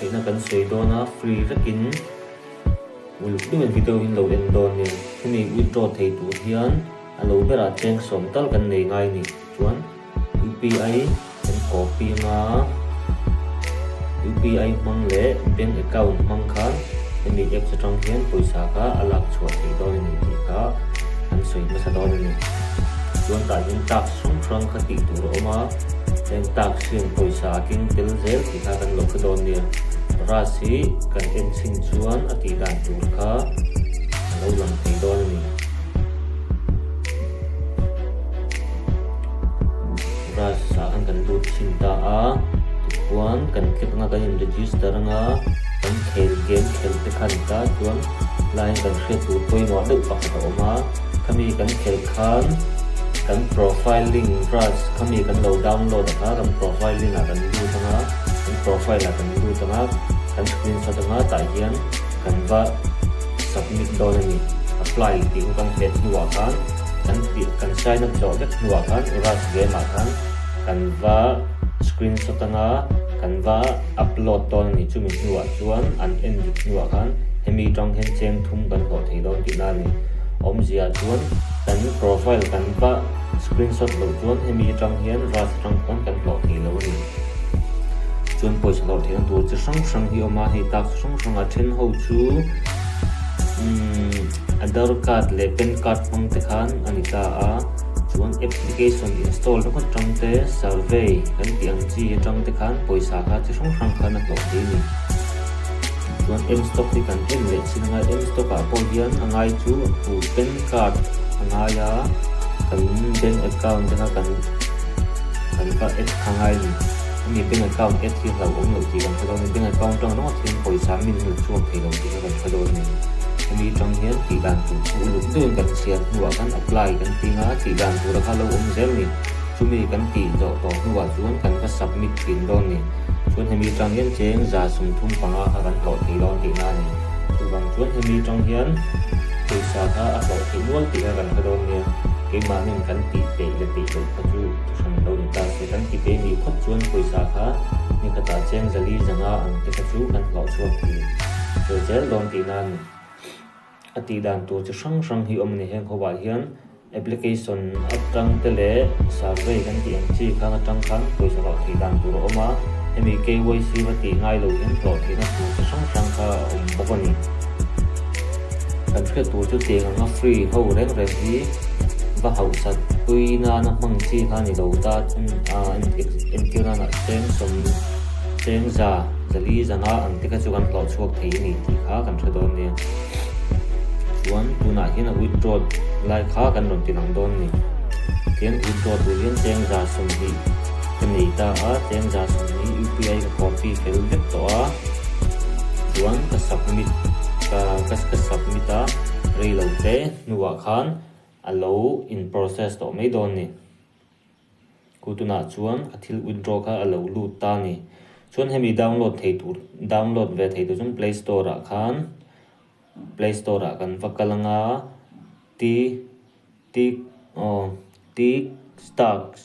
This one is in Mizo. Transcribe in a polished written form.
Theihna kan sawi dawn a, free vekin uluk deuhin video hi an lo en dawn nia. Hemi withdraw thei tur hian a lo berah cheng sawm tal kan nei ngai ni. Chuan UPI kan copy anga UPI hmang leh bank account hmang khan hemi apps atang hian pawisa kha a lak chhuah theih dawn a ni tih kha an sawi hmasa dawn a ni. Chuan tah hian task hrang hrang kha tih tur a awm a. Heng tax hian pawisa a keng tel zel tih kha kan lo hre dawn nia. Ras hi kan en chhin chuan a tih dan tur kha a lo lang thei dawn a ni. Ras ah khan kan lut chhin ta a, tikhuan kan click anga kan in register anga kan khel game khelh te khan ta chuan laiin kan hriat tur pawimawh deuh pakhat a awm a, khami kan khelh khan kan profile link ras Khami kan lo download a kha kan profile link ah kan lut anga, kan profile ah kan lut anga, kan screenshot anga tah hian kan va submit dawn a ni. Apply tih khu kan hmet hnuah khan kan tih kan sign up zawh vek hnuah khan Rust game ah khan kan va screenshot anga kan va upload dawn a ni. Chumi hnuah chuan an en dik hnuah khan hemi tang hian cheng thum kan hlawh thei dawn tihna a ni. Awmzia chuan kan profile kan va. Screenshot loh chuan hemi atang hian Rust atang khan kan hlawh thei lo a ni. Chuan pawisa hlawh theihna tur chi hrang hrang hi a awm a, hei task hrang hrang a then ho chu umm Aadhaar card leh pan card hmang te khan a ni ta a, chuan application install ringawt atang te survey kan tih ang chi atang te khan pawisa kha chi hrang hrang khan a hlawh thei a ni. Chuan M-stock hi kan en leh chin anga M-stock ah pawh hian a ngai chu pan card a ngai a, kan bank account te kha kan kan va add kha ngai a ni. Hemi bank account add hi hlauhawm loh tih kan hre dawn a ni. Bank account atang ringawt hian pawisa min hmu chhuak thei lo tih kha kan hre dawn a ni. Hemi atang hian tih dan tur chu uluk deuhin kan chhiar hnuah khan apply kan ti anga tih dan tura kha lo awm zel a ni. Chumi kan tih zawh tawh hnuah chuan kan va submit thin dawn a ni. Chuan hemi atang hian cheng 35 kha kan hlawh thei dawn tihna a ni. Chuvang chuan hemi atang hian pawisa kha a hlawh theih nual tih kha kan hre dawn nia. Keimahnin kan tih peih leh peih loh kha chu thuhran lo ni ta se. Kan ti peih nih phawt chuan pawisa kha ni khatah cheng 400 ang te kha chu kan hlawh chhuak thei ve zel dawn tihna a ni. A tih dan tur chi hrang hrang hi awm a ni. Heng hovah hian application atang te leh survey kan tih ang chi khan atang khan pawisa hlawh theih dan tur a awm a, hemi KYC va tih ngai lo hian hlawh theihna tur chi hrang hrang kha a awm bawk a ni. Kan hriat tur chu tiang anga free ho reng reng hi va hauhsat pui nana hmang chi kha a ni lo ta entir nana cheng sawm cheng za 400 ang te kha chu kan hlawh chhuak thei a ni tih kha kan hre dawn nia. Chuan tunah hian a withdraw lai kha kan rawn ti lang dawn a ni. Tihian withdraw tur hian cheng 20 ka nei ta a, cheng 20 UPI ka copy fel vek tawh a, chuan ka submit ka ka submit a, rei lo te hnuah khan a lo in process tawh mai dawn a ni. Ku tunah chuan a thil withdraw kha a lo lut ta a ni. Chuan hemi download thei tur download ve thei tur chuan play store ah khan play store ah kan va kal anga T T aw T stocks.